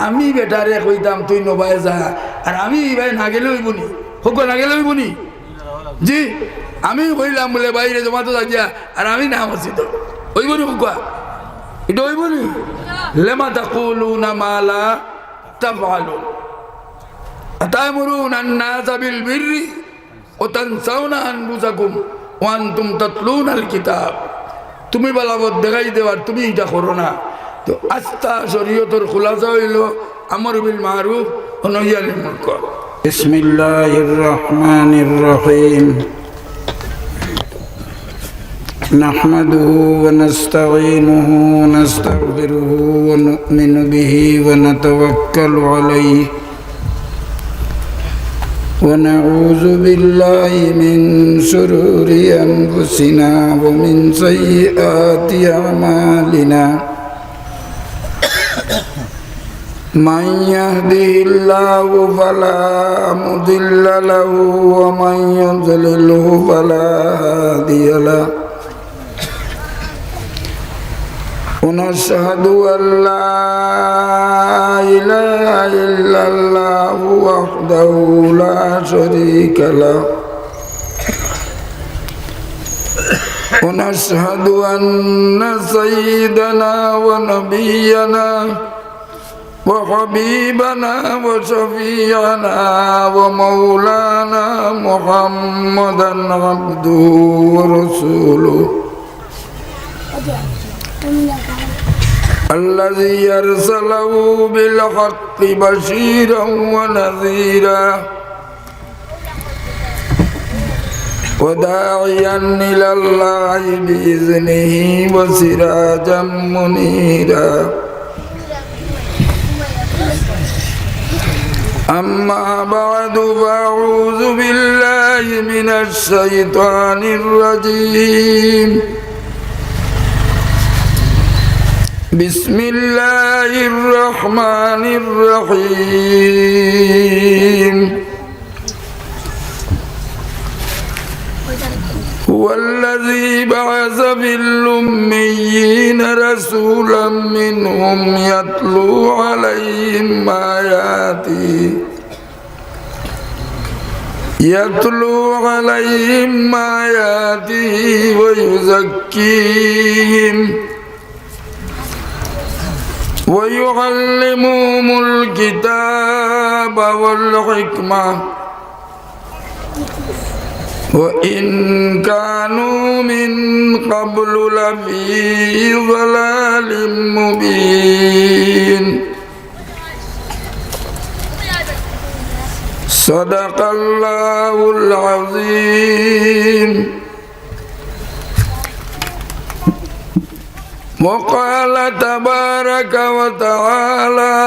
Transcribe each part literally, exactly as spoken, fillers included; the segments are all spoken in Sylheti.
আমি বেটারে কইতাম, "তুই নবায় যা," আর আমি ইবায় না গেলে অইবো নি? কউক্কা, না গেলে অইবো নি? জি, আমি কইলাম বুলে, "বাইরে জমাতো যা গিয়া," আর আমি না মসজিদো। অইবো নি কউক্কা? ইটা অইবো নি? "লিমা তাকুলুনা মা লা তাফআলুন। আতা'মুরুনান নাসা বিল বিররি ওয়া তানসাউনা আনফুসাকুম ওয়া আনতুম তাতলুনাল কিতাব।" তুমি বালা পথ দেখাই দেও আর তুমি ইটা করো না। তো আস্তা শরীয়তর খুলাসা অইলো আমর বিল মারুফ ও নহি আনিল মুনকার। بسم الله الرحمن الرحيم. نحمده ونستعينه ونستغفره ونؤمن به ونتوكل عليه ونعوذ بالله من شرور أنفسنا ومن سيئات أعمالنا. من يهده الله فلا مضل له ومن يضلله فلا هادي له. ونشهد أن لا إله إلا الله وحده لا شريك له. ونشهد أن سيدنا ونبينا وحبيبنا وشفيعنا ومولانا محمدا عبده ورسوله، الذي أرسله بالحق بشيرا ونذيرا وداعيا إلى الله بإذنه وسراجا منيرا. أما بعد، فأعوذ بالله من الشيطان الرجيم. بسم الله الرحمن الرحيم. هو الذي بعث في الأميين رسولا منهم يتلو عليهم آياته، يتلو عليهم آياته ويزكيهم ويعلمهم الكتاب والحكمة وإن كانوا من قبل لفي ضلال مبين. صدق الله العظيم. وقال تبارك وتعالى: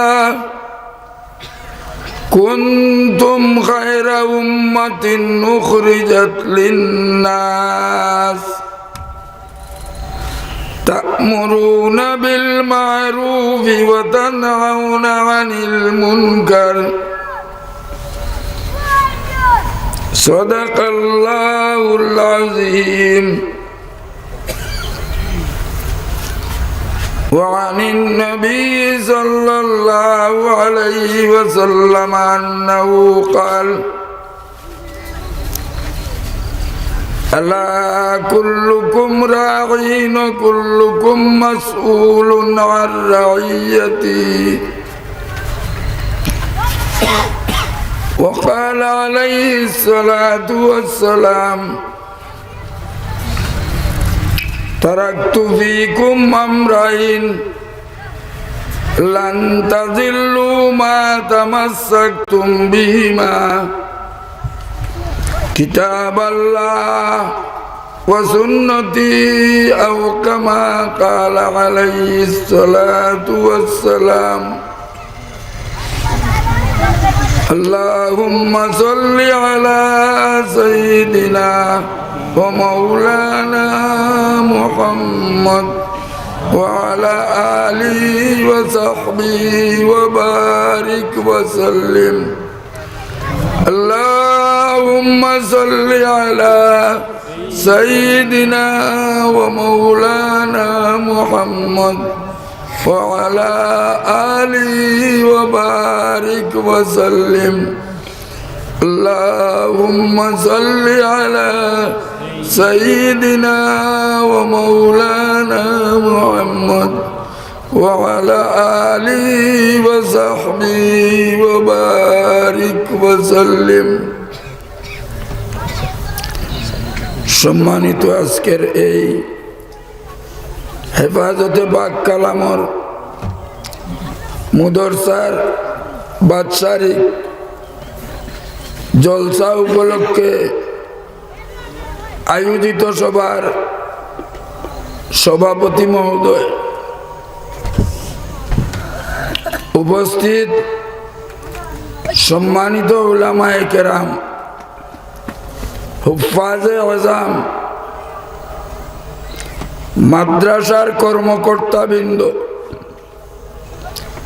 كنتم خير أمة أخرجت للناس تأمرون بالمعروف وتنهون عن المنكر. صدق الله العظيم. وعن النبي صلى الله عليه وسلم أنه قال: ألا كلكم راع وكلكم مسؤول عن رعيته. وقال عليه الصلاة والسلام: تركت فيكم أمرين لن تضلوا ما تمسكتم بهما كتاب الله وسنتي، أو كما قال عليه الصلاة والسلام. اللهم صل على سيدنا ومولانا محمد وعلى آله وصحبه وبارك وسلم. اللهم صل على سيدنا ومولانا محمد وعلى آله وبارك وسلم. اللهم صل على سيدنا ومولانا محمد وعلى آله وصحبه وبارك وسلم. সম্মানিত আজকের এই হেফাজতে পাক কালামর মুদরসার বাৎসরিক জলসা উপলক্ষে আয়োজিত সভার সভাপতি মহোদয়, উপস্থিত সম্মানিত উলামায়ে কেরাম, হুফফাজে আজম, মাদ্রাসার কর্মকর্তাবৃন্দ,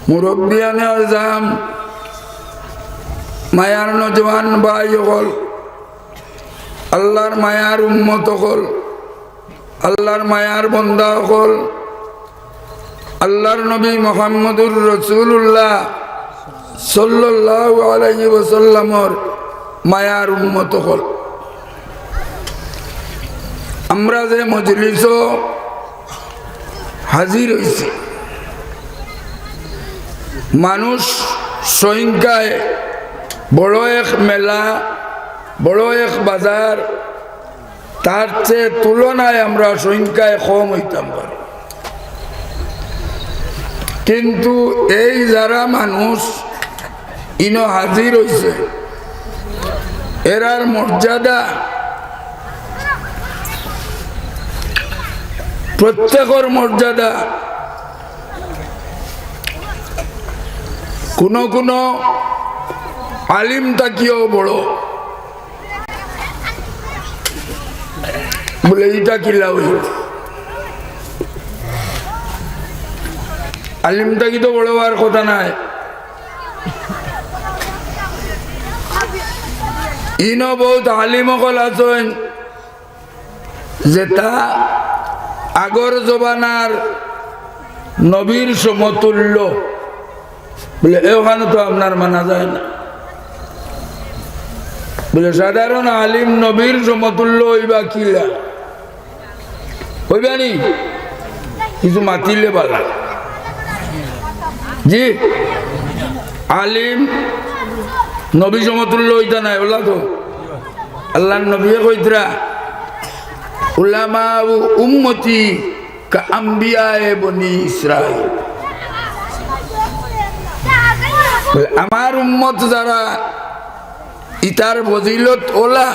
মুরব্বিয়ানে আজম, মায়ার নওজোয়ান ভাই অকল, আল্লাহর মায়ার উম্মত অকল, আল্লাহর মায়ার বন্দা অকল, আল্লাহর নবী মুহাম্মদুর রাসূলুল্লাহ সাল্লাল্লাহু আলাইহি ওয়াসাল্লামর মায়ার উম্মত অকল, আমরা যে মজলিসো হাজির অইছি, মানুষ সংখ্যায় বড় এক মেলা, বড় এক বাজার, তার চেয়ে তুলনায় আমরা সংখ্যায় কম অইতাম পারি। কিন্তু এই যারা মানুষ ইনো হাজির অইছে, এরার মর্যাদা, প্রত্যেকর মর্যাদা কুনু কুনু আলিম থাকিও বড়। বলে, ইটা কিলা অইল? আলিম থাকি তো বড় অওয়ার কথা নায়। ইনো বউত আলিম অকল আছইন, যেতা আগর জমানার নবীর সমতুল্য। বলে, এখানো তো আপনার মানা যায় না। বলে, সাধারণ আলিম নবীর সমতুল্য অইবা কিলা? অইবা নি? কিছু মাতিলে বালা। জি, আলিম নবী সমতুল্য অইতা নায়, অলা তো আল্লাহর নবীয়ে কইতরা, "উলামা উম্মতি কা আম্বিয়ায়ে বনি ইসরাইল।" আমার উম্মত যারা, ইতার ফজিলত অলা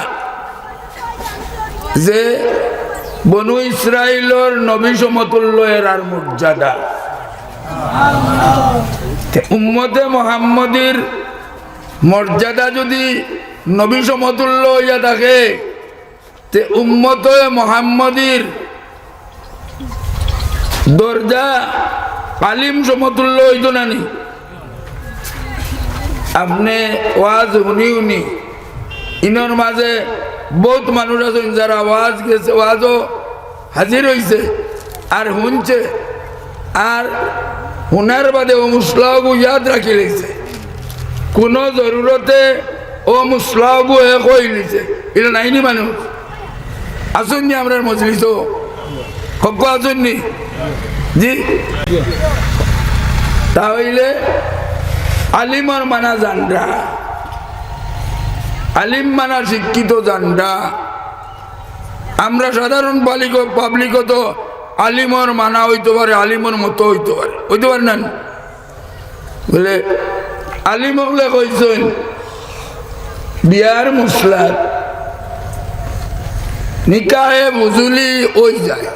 যে বনু ইসরাইলর নবী সমতুল্য এরার মর্যাদা। তে উম্মতে মুহাম্মদীর মর্যাদা যদি নবী সমতুল্য অইয়া থাকে, তে উম্মতে মুহাম্মদীর দরজা আলিম সমতুল্য অইতো না নি? আপনে ওয়াজ হুনি হুনি, ইনোর মাঝে বউত মানুষ আছইন যারা ওয়াজ গেছে, ওয়াজও হাজির অইছে, আর হুনছে, আর হুনার বাদে অউ মসলাগু ইয়াদ রাখি লইছে। কুনু জরুরতে অউ মসলাগু হে কইলিছে। ইলা নাইনি মানুষ? আছইন নি আমরার মজলিসো? হক্কো আছইন নি? জি? তা অইলে আলিমর মানা জানরা, আলিম মানা শিক্ষিত জানরা। আমরা সাধারণ পাবলিক, পাবলিকও তো আলিমর মানা অইতো পারে, আলিমর মতো অইতো পারে, অইতো পারে না নি? বলে, আলিম অকলে কইছইন, বিয়ার মসলাত নিকাহে ফজলি অই যায়।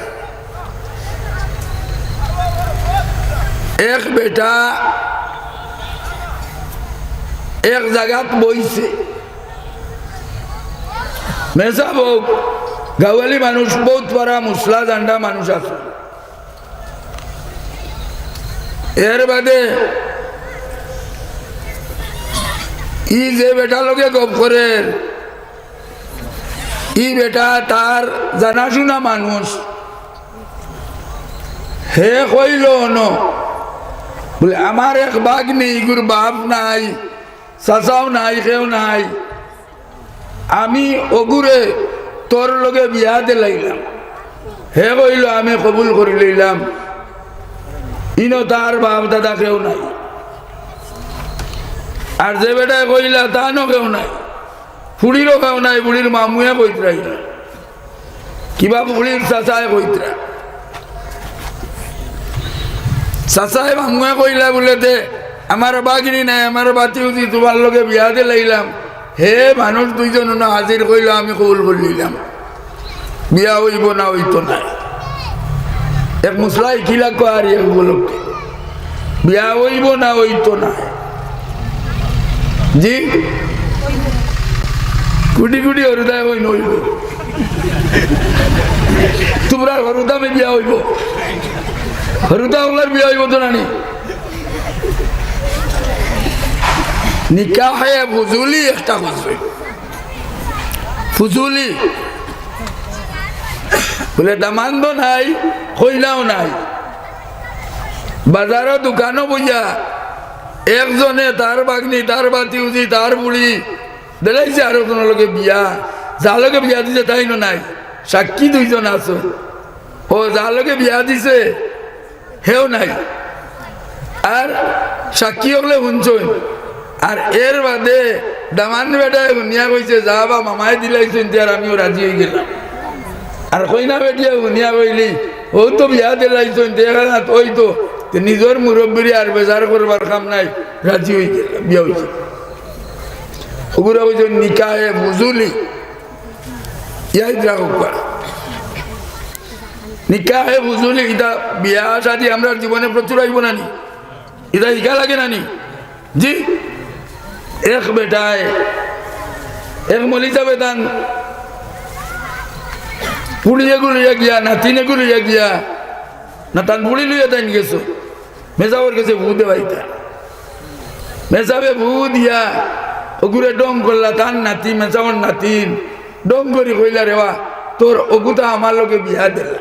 এক বেটা এক জাগাত বইছে, মেসাব অউক, গাওয়ালি মানুষ, বউত পারা মসলা জানরা মানুষ আছে। এর বাদে ই যে বেটা লগে গপ করের, ই বেটা তার জানাশুনা মানুষ। হে কইলো, অনো বুলে, "আমার এক ভাগ্নি, ইগুর বাপ নাই, চাচাও নাই, কেউ নাই। আমি অগুরে তোর লগে বিয়া দিলাইলাম।" হে কইলো, "আমি কবুল করি লইলাম।" ইনো তার বাপ দাদা কেউ নাই। আর যে বেটায় কইলা, তানও কেউ নাই, ফুড়িরও কেউ নাই, ফুড়ির মামুয়ে কইতরা ইলা। কিবা ফুড়ির চাচায় কইতরা। চাচায় মামুয়ে কইলা বুলে, "দে, আমার ভাগ্নি নাই, আমার ভাতিউজি তুমার লগে বিয়া দিলাইলাম।" হে মানুষ দুইজন অনো হাজির, কইলো, "আমি কবুল করি লইলাম।" বিয়া অইবো না অইতো নায়। এক মুসলায় কি লাগবো আর এক বলক। বিয়া অইবো না অইতো নায়। জি? কুটি কুটি হরুতায় কইন অইবো। তুমরার হরুতা মে বিয়া অইবো। হরুতা অকলর বিয়া অইবো তো নানি? নিকাহে ফুজুলি একটা করছে। ফুজুলি। বুলে, দামান্দও নাই, কইনাও নাই। বাজারো দোকানো বইয়া একজনে তার ভাগ্নি, তার ভাতিউজি, তার ফুড়ি দিলাইছে আরো কুনু লগে বিয়া। যার লগে বিয়া দিছে তাইনও নাই, সাক্ষী দুইজন আছে। ও যার লগে বিয়া দিছে, হেও নাই। আর সাক্ষী অকলে হুনছইন। আর এর বাদে দামান বেটায় হুনিয়া কইছে, "যা বা, মামায় দিলাইছইন, তে আর আমিও রাজি অইগেলাম।" আর কইনা বেটিয়ে হুনিয়া কইলি, "অউ তো বিয়া দিলাইছইন, তে এখান অইতো, তে নিজর মুরব্বিরে আর বেজার করবার কাম নাই, রাজি অইগেলাম, বিয়া অইছে।" অগুরে কইছইন নিকাহে ফুজুলি। ইয়াদ রাখউক্কা। নিকাহে ফুজুলি, ইতা বিয়া শাদি আমরার জীবনে প্রচুর আইবো না নি? ইতা হিকা লাগে না নি? জি? এক বেটায়, এক মৌলভী সাবে তান ফুড়ি এগু লইয়া গিয়া, নাতিন এগু লইয়া গিয়া, না তান ফুড়ি লইয়া তাইন গেছে। মেসাবর গেছে ফু দেওয়াইতা। মেসাবে ফু দিয়া অগুরে ঢং করলা, তান নাতি, মেসাবর নাতিন, ঢং করি কইলা, "রে বা, তোর অগুতা আমার লগে বিয়া দিলা।"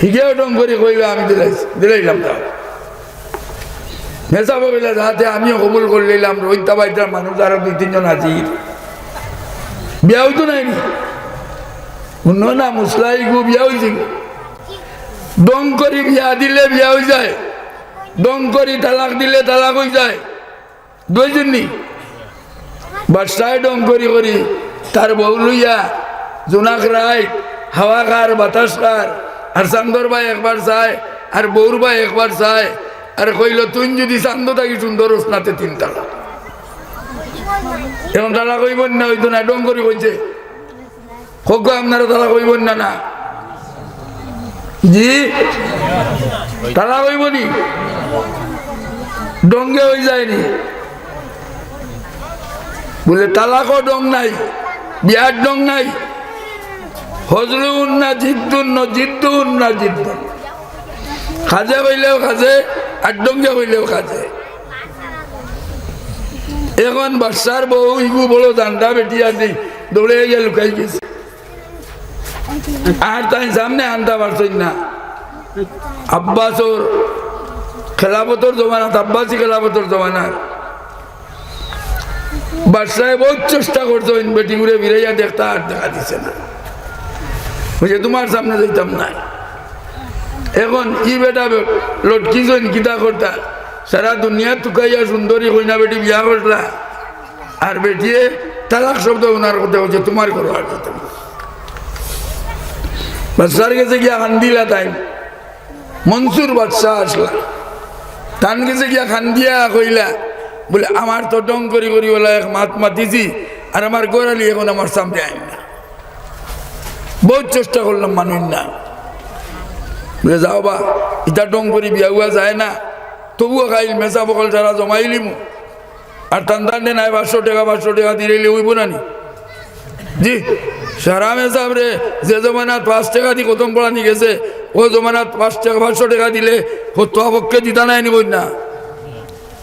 হিগেও ঢং করি কইলা, "আমি দিলাইছি, দিলাইলাম।" তা মেসাবে কইলা, "যাতে আমিও কবুল করি লইলাম, রইতা বাইতার মানুষ আরো দুই তিনজন আছি, বিয়া অইতো নায় নি?" হুনো না, মুসলাইগু বিয়া অইছে গো। ঢং করি বিয়া দিলে বিয়া অই যায়, ঢং করি তালাক দিলে তালাক অই যায়। দুইজন নি? বাদশায় ঢং করি করি তার বউ লইয়া জুনাক রাইত হাওয়া খার, বাতাস খার, আর চান্দর বায় একবার চায়, আর বউর বায় একবার চায়, আর কইলো, "তুই যদি চান্দ থাকি সুন্দর অস না, তে তিন তালাক।" এখন তালাক অইবো না, অইতো না, ঢং করি কইছে। কউক্কা, আপনারা তালাক অইবোনি না, না? জি? তালাক অইবোনি? ঢঙ্গে অই যায়নি? বুলে, তালাকও ঢং নাই, বিয়ার ঢং নাই। হজরুন না জিদ্দুন, না জিদ্দুন না জিদ্দুন। কাজে কইলেও কাজে, আর ঢঙ্গে কইলেও কাজে। এখন বাদশার বউ ইগু বড় জান্ডা বেটি আদি দৌড়ে গিয়া লুকাই গেছে। আর তাই সামনে আনতা পারছইন না। আব্বাসর খেলাফতর জমানাত, আব্বাসী খেলাফতর জমানাত বাদশায় বহুত চেষ্টা করছইন, বেটিগুরে ফিরাইয়া দেখতা, আর দেখা দিছে না। বুঝে, "তুমার সামনে যাইতাম না।" এখন ই বেটা বে-, লটকিছইন, কিতা করতা? সারা দুনিয়া তুকাইয়া সুন্দরী কইনা বেটি বিয়া করলা, আর বেটিয়ে তালাক শব্দ হুনার কথা কইছে, "তুমার ঘরো আর যাইতাম না।" বাদশার গেছে গিয়া কান্দিলা তাইন। মনসুর বাদশা আছলা, তান গেছে গিয়া কান্দিয়া কইলা, বুলে, "আমার তো ঢং করি করি অলা এক মাত মাতিছি, আর আমার ঘরআলি এখন আমার সামনে আইন না। বহুত চেষ্টা করলাম, মানুইন না।" বুলে, "যাও বা, ইতা ঢং করি বিয়া অওয়া যায় না, তবুও কাইল মেসাব অকল সারা জমাইলিমু।" আর তান তান দে নাই পাঁচশো টেকা, পাঁচশো টেকা দিলে অইবো না নি? জি, সারা মেসাবরে যে জমানাত পাঁচ টেকা দি খতম পড়ানি গেছে, অউ জমানাত পাঁচ টেকা, পাঁচশো টেকা দিলে ফতোয়া পক্ষে দিতা নায় নি, কইন না?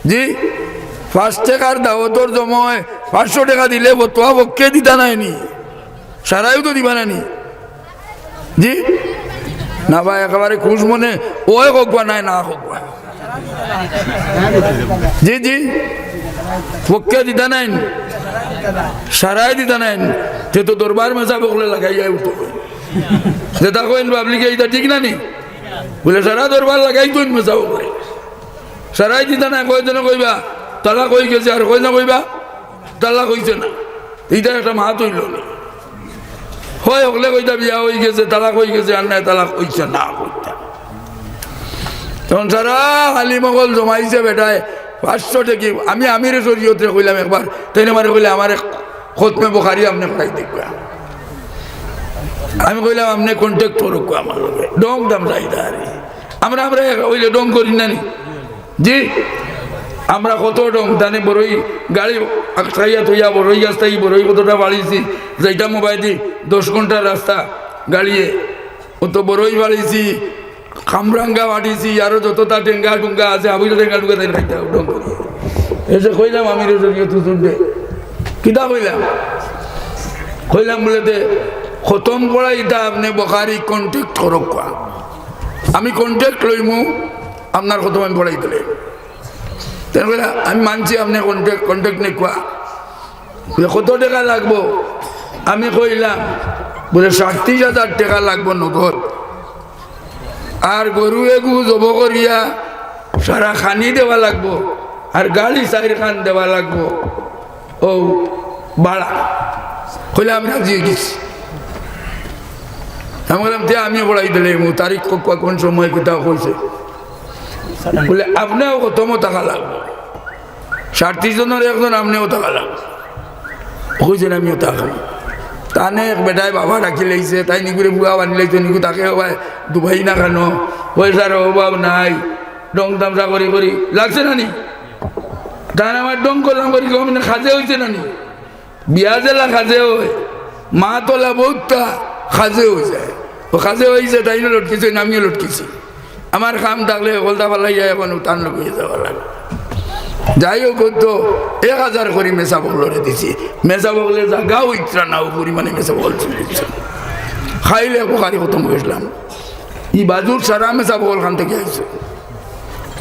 জি, পাঁচ টেকার দাওয়াতর সময় পাঁচশো টেকা দিলে ফতোয়া পক্ষে দিতা নায় নি? সারাইও তো দিবা না নি? জি? না বা একেবারে খুশ মনে, অয় কউক্কা নায়, না কউক্কা। জি, জি। পক্কা দিতা নাইন, সারাই দিতা নাইন। তে তো দরবার মেসাব অকলে লাগাইয়া উঠো। যেটা কইন পাবলিকে, ইটা ঠিক না নি? বুলে, সারা দরবার লাগাইতইন মেসাব অকলে। সারাই দিতা নাইন, কয়জনে কইবা, তালাক অইগেছে, আর কয়জনে কইবা, তালাক অইছে না। ইটা একটা মাত অইলো না। হয় অকলে কইতা বিয়া অইগেছে, তালাক অইগেছে, আর নায় তালাক অইছে না কইতা। তখন সারা আলিম অকল জমাইছে বেটায়, পাঁচশো টেকি। আমি আমিরে শরীয়তরে কইলাম একবার, তাইন আমারে কইলা, "আমারে খতমে বুখারি আপনে করাই দেখবা।" আমি কইলাম, "আপনে contact করউক্কা আমার লগে।" ঢং তামশা ইতা আরি। আমরা, আমরা এক অইলে ঢং করি না নি? জি, আমরা কত ঢং, তানে বড়ই গাড়ি আটকাইয়া থইয়া বড়ই গাছ থাকি বড়ই কতটা ফাড়িছি, যাইতাম মোবাইদি দশ ঘন্টার রাস্তা গাড়িয়ে, অত বড়ই ফাড়িছি, কামরাঙ্গা ফাড়িছি, আরো যতটা টেঙ্গা টুঙ্গা আছে, হাবুজা টেঙ্গা টুঙ্গা তাই খাইতা ঢং করি। এসে কইলাম, "আমিরে শরীয়ত হুজুররে।" কিতা কইলাম? কইলাম বুলে, "তে খতম পড়াইতা আপনে বুখারি contact করউক্কা, আমি contact লইমু।" আপনার খতম আমি পড়াই দিলে। তাই কইলা, "আমি মানছি আপনে contact, contact নেউক্কা।" বুলে, "কত টেকা লাগবো?" আমি কইলাম, বুলে, "সাতত্রিশ হাজার টেকা লাগবো নগদ। আর গরু এগু জব করিয়া সারা খানি দেওয়া লাগবো, আর গাড়ি চাইরখান দেওয়া লাগবো।" ও বাড়া। কইলা, "আমি রাজি অইগেছি।" আমি কইলাম, "তে আমিও পড়াই দিলে, মু তারিখ কউক্কা, কোন সময় কিতা কইছে?" বুলে, "আপনেও খতমো থাকা লাগবো, সাতত্রিশ জনর একজন আপনেও থাকা লাগবো।" কইছেন, "আমিও থাকমু।" তানে এক বেটায় বাবা ডাকি লাইছে, তাইন ইগুরে বুয়া বানি লাইছে, ইগু থাকে অবায় দুবাই না কেন, পয়সার অভাব নাই, ঢং তামশা করি করি লাগছে না নি? তান আমার ঢং করলাম করি, কম না, কাজে অইছে না নি? বিয়া যেলা কাজে অয়, মাত অলা বউততা কাজে অই যায়। ও কাজে অইছে, তাইনও লটকিছইন, আমিও লটকিছি। আমার কাম থাকলে হকলতা ফালাইয়া এখন তান লগে যাওয়া লাগে। যাই হোক, অউ তো এক হাজার করি মেসাব অকলরে দিছি। মেসাব অকলে জাগাও ইতরা না, ও পরিমাণে মেসাব অকল চলিছে। খাইল এক বুখারি খতম করিলাম। ই বাজুর সারা মেসাব অকল খান থাকি আইছে।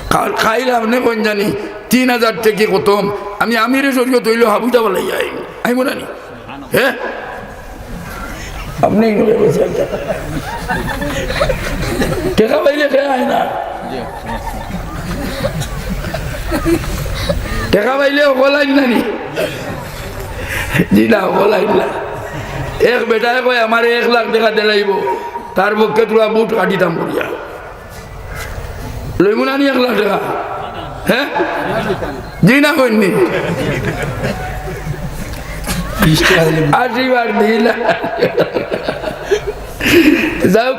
খা-, খাইল আপনে কইন জানি তিন হাজার টেকি খতম। আমি আমিরে শরীয়ত অইলে হাবুজা ফালাইয়া আইমু। আইমু না নি? হে? আপনে ইনো বলছেন। টেকা পাইলে কে আয় না? টেকা পাইলে হকল আইন না নি? জি না, হকল আইন না। এক বেটায় কয়, "আমারে এক লাখ টেকা দিলাইবো, তার পক্ষে তোরা বুট কাটিতাম করিয়া।" লইমু না নি এক লাখ টেকা? হে? জি না কইন নি? আশীর্বাদ দিলা। যাউক,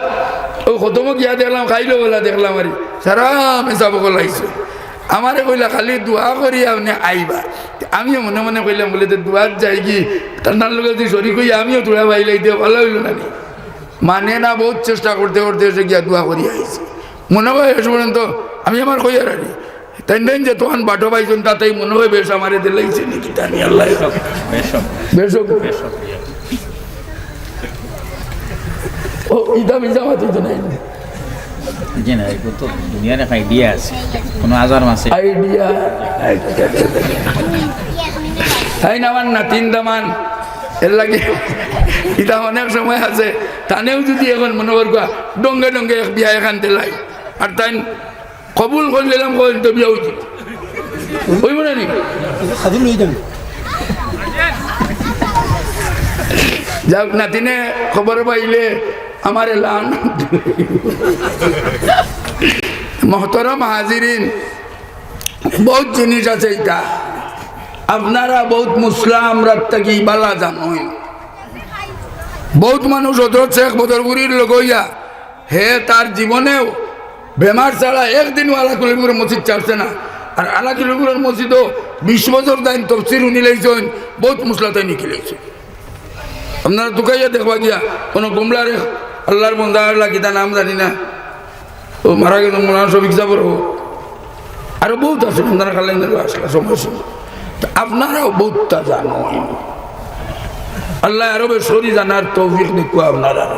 অউ খতমো গিয়া দেখলাম, খাইল অলা দেখলাম, আরি সারা মেসাব অকল আইছে। আমারে কইলা, "খালি দোয়া করি আপনে আইবা।" আমিও মনে মনে কইলাম, বুলে, "তে দোয়াত যাইগি, তার লগে যদি শরিক অই, আমিও থুড়া পাইলাই দিয়া ভালা অইলো না নি?" মানে না, বউত চেষ্টা করতে করতে এসে গিয়া দোয়া করি আইছি। মনে অয় শেষ পর্যন্ত আমি আমার কইয়ার আরি। তাইন তাইন যে তখন বাটো পাইছইন, তাতেই মনে অয় বেশ আমারে দিলাইছে নি কিতা নি আল্লাহ। বেশ। বেশ। ও, ইটা মিছা মাত অইতো নায়। জি না, এগুলো তো দুনিয়ার এক idea আছে, কোনো আজার মাসে। Idea। তাইন আমার নাতিন দামান, এর লাগি ইটা অনেক সময় আছে, তানেও যদি এখন মনে করবা ডঙ্গে ডঙ্গে এক বিয়া এখান দিলাই, আর তাইন কবুল করি নিলাম, কইন তো বিয়া অইছে। অইবো না নি? খাজুর লই যান। যাউক, নাতিনে খবর পাইলে আমারে লান। মহতরম হাজিরিন, বউত জিনিস আছে ইটা। আপনারা বউত মুসলা আমরার থাকি বালা জানইন। বউত মানুষ হজরত শেখ বদরপুরীর লগে অইয়া হে তার জীবনেও বেমার ছাড়া একদিনও আলাকুলিপুরের মসজিদ ছাড়ছে না। আর আলাকুলিপুরের মসজিদও বিশ বছর তাইন তফসির হুনি লাইছইন, বউত মুসলা তাইন হিকি লাইছইন। আপনারা তুকাইয়া দেখবা গিয়া, কোনো গুমলার এক আল্লাহর বন্দা আর লাগি, তার নাম জানি না, ও মারা গেছে মৌলানা শফিক সাবর, ও আরো বউত আছে, আপনারা খালি না আসলে সময় ছিল। তা আপনারাও বউততা জানইন। আল্লাহ আরো বেশ করি জানার তৌফিক দিকুয়া আপনারা।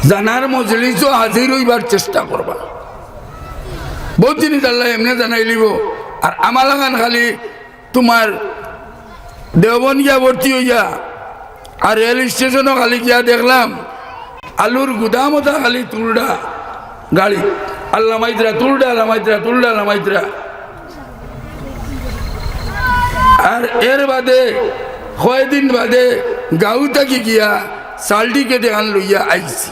জানার মজলিসও হাজির অইবার চেষ্টা করবা। বউত জিনিস আল্লায় এমনে জানাইলিবো। আর আমরাখান খালি তুমার দেওবন্দ গিয়া ভর্তি অইয়া, আর রেল স্টেশনও খালি গিয়া দেখলাম আলুর গুদামও তা খালি তুলডা গাড়ি, আর লামাইতরা তুলডা, লামাইতরা তুলডা, লামাইতরা। আর এর বাদে কয়দিন বাদে গাঁও থাকি গিয়া সার্টিফিকেট এখান লইয়া আইছি,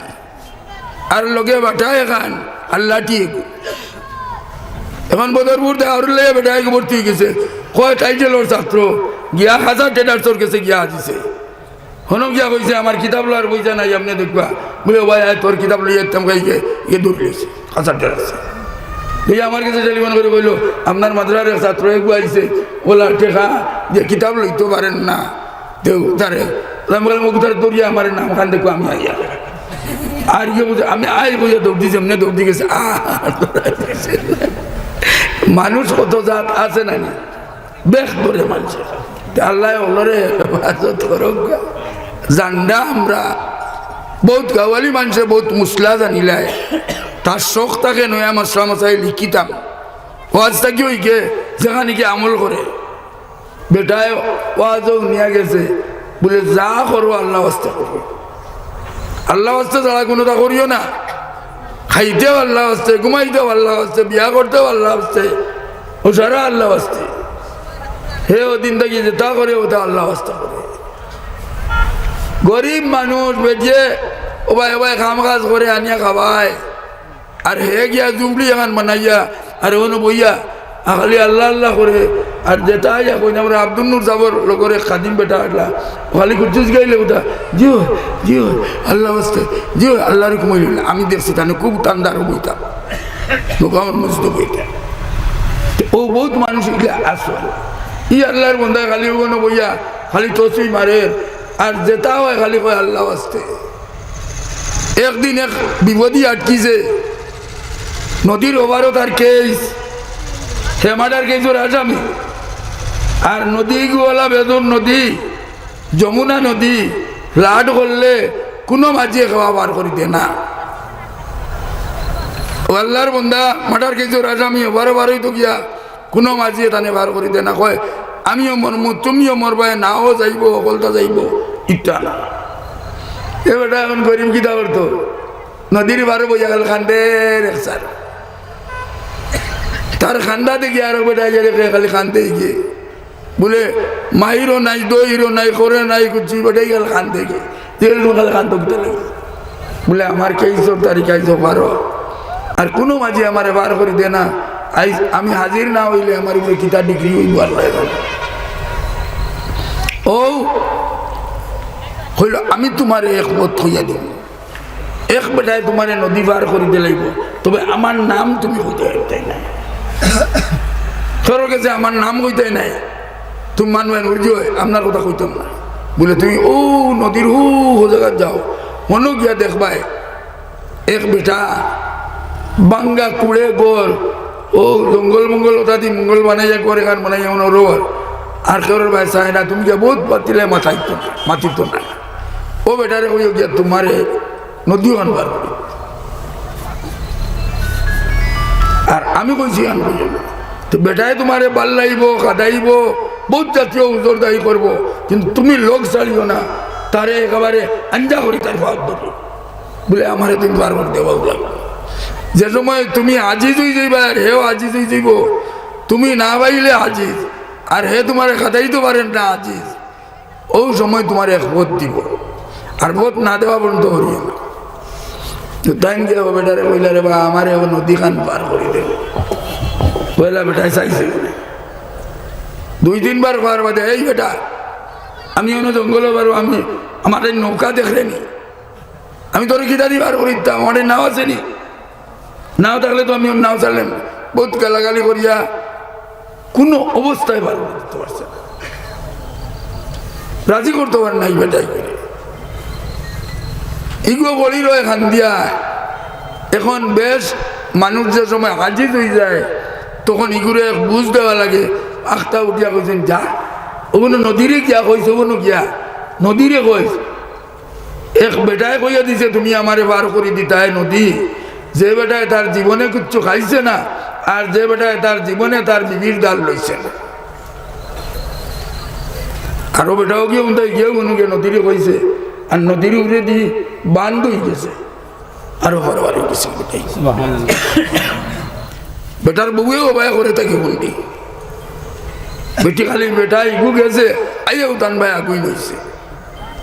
আর লগে বাটা এখান আর লাঠি এগু। এখন বদরপুর দেওয়ার লইয়া বেটা এগু ভর্তি অইগেছে, কয় টাইটেলর ছাত্র, গিয়া হাজার ট্রেডার্সর গেছে গিয়া হাজিছে। হনো গিয়া কইছে, "আমার কিতাব লওয়ার পয়সা নাই, আপনে দেখবা।" বুলে, "ও ভাই, আয়, তোর কিতাব লইয়া একদম গাইকে ইয়ে দূর লইছে, কাঁচা টের আছে।" এই আমার গেছে টেলিফোন করি কইলো, "আপনার মাদ্রাসার এক ছাত্র এগু আইছে, ওলা টেকা যে কিতাব লইতো পারের না, দেও তারে।" আমি কইলাম, "ও তারে ধরিয়া আমার নাম খান দেখো, আমি আইয়া।" আর ইয়ে বুঝে, আমি আই বুঝে দৌড় দিছি, এমনে দৌড় দি গেছে, আহ, মানুষ কত জাত আছে না নি? বেশ করে মানষে। তে আল্লায় অকলরে হেফাজত করউক্কা। জানরা আমরা বউত গাওয়ালি মানষে বউত মুসলা জানিলায়। তার শখ থাকে নয়া মাসলা মাসাইল হিকিতাম। ওয়াজ থাকি অইকে যেখানে কি আমল করে। বেটায় ওয়াজও নিয়া গেছে, বুলে, "যা করো আল্লার ওয়াস্তে করো, আল্লার ওয়াস্তে ছাড়া কুনুতা করিও না।" খাইতেও আল্লার ওয়াস্তে, ঘুমাইতেও আল্লার ওয়াস্তে, বিয়া করতেও আল্লার ওয়াস্তে, ও সারা আল্লার ওয়াস্তে। হে ও দিন থাকি যেতা করে, ওতা আল্লার ওয়াস্তে করে। গরিব মানুষ বেটিয়ে ও ভাই, ও ভাই, কাম কাজ করে আনিয়া খাবায়, আর হে গিয়া জুবলি এখান বানাইয়া, আর অনো বইয়া, আর খালি আল্লা আল্লা করে, আর যেতা আইয়া কইন আমরা আব্দুল নূর সাবর লগর এক খাদিম বেটা আটলা, খালি কুদ্দুস গাইলে ওটা, "জি অয়, জি অয়, আল্লার ওয়াস্তে, জি অয়, আল্লার হুকুম অইলে।" আমি দেখছি তানে খুব টান্ডা অইবো ইতা। দোকানর মসজিদো বইতা। তে ও বউত মানুষ ইলা আছে। ই আল্লার বন্দায় খালি অনো বইয়া, খালি তসবি মারের, আর যেতা অয় খালি কয় আল্লার ওয়াস্তে। একদিন এক বিপদি আটকিছে, নদীর ওপারো তার কেস, হে মার্ডার কেসর আসামি। আর নদী ইগু অলা বেদুর নদী, যমুনা নদী, flood করলে কুনু মাঝিয়ে কেউ পার করি দে না। ও আল্লার বন্দা মার্ডার কেসর আসামি, ওপারো পার অইতো গিয়া কুনু মাঝিয়ে তানে পার করি দে না, কয়, "আমিও মরমু, তুমিও মরবায়, নাও যাইবো, হকলতা যাইবো, ইটা না।" এ বেটা এখন গরিব কিতা করতো? নদীর পারো বইয়া খালি কান্দের এক সার। তার কান্দা দেখি আরো বেটা গেলে খালি কান্দে গিয়ে। বুলে, মাইরও নাই, দইরও নাই, করে নাই, কুচ্ছি বেটাই গেল কান্দে গিয়ে। তেল খালি কান্দো কিতা লাগি? বুলে, "আমার কেসর তারিখ আইজ বারো। আর কুনু মাঝি আমারে পার করি দে না। আইজ আমি হাজির না অইলে আমার উপরে কিতা ডিগ্রি অইবো আল্লায় জানে।" ও কইলো, "আমি তুমারে এক পথ কইয়া দিমু, এক বেটায় তুমারে নদী পার করি দিলাইবো, তবে আমার নাম তুমি কইতায় পারতায় নায়। কেউর গেছে আমার নাম কইতায় নায়।" তুমি মানবায় বুঝি অয়, আপনার কথা কইতাম না। বুলে, "তুমি অউ নদীর হউ, হউ জাগাত যাও, হনো গিয়া দেখবায়, এক বেটা ভাঙ্গা কুড়ে ঘর, অউ জঙ্গল মঙ্গল ওটা দি মঙ্গল বানাইয়া ঘর এখান বানাইয়া অনো রর, আর কেউর বায় চায় না, তুমি গিয়া বউত মাতিলে মাতাইতো না, মাতিতো না। ও বেটারে কইও গিয়া তুমারে নদী অখান পার করি।" আর আমি কইছি, "আন কইও না।" তো বেটায় তুমারে বাল্লাইবো, কাদাইবো, বউত জাতীয় উজরদারি করবো, কিন্তু তুমি লগ ছাড়িও না, তারে একেবারে আঞ্জা করি তার পাওত ধরি। বুলে, "আমারে তুমি পার করি দেওয়া লাগবো। যে সময় তুমি আজিজ অইযাইবায় আর হেও আজিজ অইযাইবো, তুমি না পাইলে আজিজ, আর হে তুমারে কাদাইতো পারের না আজিজ, অউ সময় তুমারে এক পথ দিবো, আর পথ না দেওয়া পর্যন্ত হরিও না।" তো তাইন গিয়া ও বেটারে কইলা, "রে বা, আমারে অউ নদীখান পার করি দে।" পয়লা বেটায় চাইছে না। দুই তিনবার কওয়ার বাদে, "এই বেটা, আমি অনো জঙ্গলো পারো, আমি, আমার এই নৌকা দেখরে নি, আমি তোরে কিতা দি পার করি দিতাম, আমার এই নাও আছে নি?" নাও থাকলে তো আমি নাও ছাড়লাম। বউত গালাগালি করিয়া কুনু অবস্থায় পার করি দিতো পারছে না, রাজি করতো পারে না ই বেটায়। ইগু গলির অয় কান্দিয়া। এখন বেশ মানুষ যে সময় আজিজ অইযায়, তখন ইগুরে এক বুঝ দেওয়া লাগে। আখতা উঠিয়া কইছইন, "যা, অগুনো নদীরে গিয়া কইস, অগুনো গিয়া নদীরে কইস।" এক বেটায় কইয়া দিছে, "তুমি আমারে পার করি দিতায় নদী।" যে বেটায় তার জীবনে কিচ্ছু খাইছে না, আর যে বেটায় তার জীবনে তার বিবির দাল লইছে না, আরো বেটাও গিয়া উন্দাই গিয়া উনুকে নদীরে কইছে, আর নদীর উপরে দি বান্ধ হয়ে গেছে, আরো বাড়াবাড়ি হয়ে গেছে বেটাই। বেটার বউয়ে ও বায় করে তাকে বন্দি। বেটি খালি বেটা ইগু গেছে, আইয়াও তান বায় আগুই লইছে।